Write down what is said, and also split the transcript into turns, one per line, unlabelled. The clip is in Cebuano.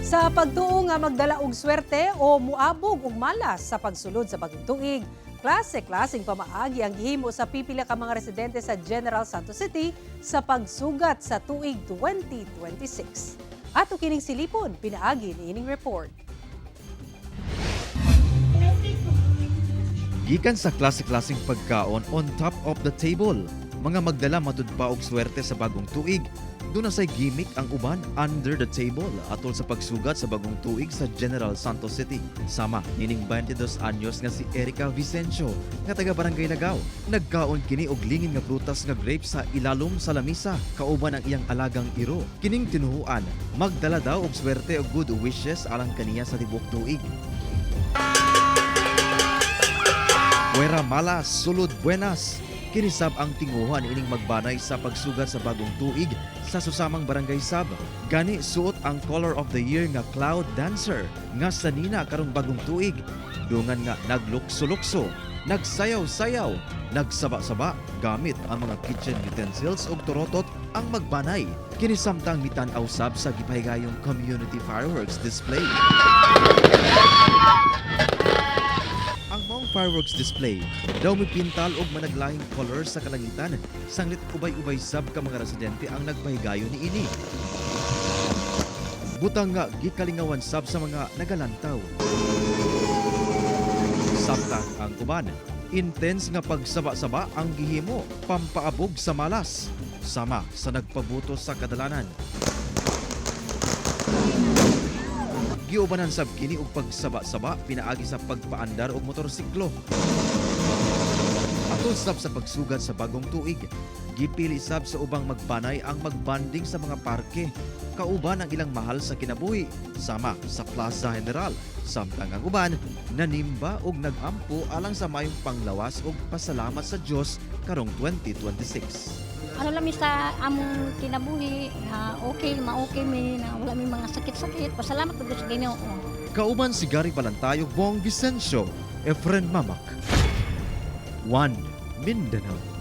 Sa pagtuo nga magdala og swerte o muabog og malas sa pagsulod sa bagong tuig, klase-klaseng pamaagi ang gihimo sa pipila ka mga residente sa General Santos City sa pagsugat sa tuig 2026. Ato kining silipon, pinaagi niining report.
Gikan sa klase-klaseng pagkaon on top of the table, mga magdala matud pa og swerte sa bagong tuig, duna say gimmick ang uban under the table atol sa pagsugat sa bagong tuig sa General Santos City. Sama nining 22 anyos nga si Erica Vicencio nga taga Barangay Lagaw. Nagkaon kini og lingin nga prutas nga grapes sa ilalom sa lamisa kauban ang iyang alagang iro. Kining tinuhuan, magdala daw og swerte og good wishes alang kaniya sa tibuok tuig. Fuera malas, sulod buenas. Kini sab ang tinguhan ining magbanay sa pagsugat sa bagong tuig sa susamang barangay sab. Gani suot ang color of the year nga cloud dancer nga sanina karong bagong tuig. Dungan nga naglukso-lukso, nagsayaw-sayaw, nagsaba-saba gamit ang mga kitchen utensils ug torotot ang magbanay. Kini samtang mitan-aw sab sa gipahigayong community fireworks display. Ang maong fireworks display daw mipintal og managlahing colors sa kalangitan sanglit ubay-ubay sab ka mga residente ang nagpahigayon niini. Butang nga gikalingawan sab sa mga nagalantaw. Samtang ang uban, intense nga pagsaba-saba ang gihimo pampaabog sa malas sama sa nagpabuto sa kadalanan. Giubanan sab kini og pagsaba-saba pinaagi sa pagpaandar og motorsiklo. Atol sab sa pagsugat sa bagong tuig, gipili sab sa ubang magbanay ang magbanding sa mga parke, kauban ang ilang mahal sa kinabuhi, sama sa Plaza General. Samtang ang uban, nanimba og nagampo alang sa mayong panglawas og pasalamat sa Dios karong 2026.
Ano lang mi sa among kinabuhi nga okay, ma-okay mi na wala mi mga sakit-sakit. Pasalamat pud sa Ginoo.
Kauban si Gary Balantayog, Bong Vicencio, Efren Mamak. 1 Mindanao.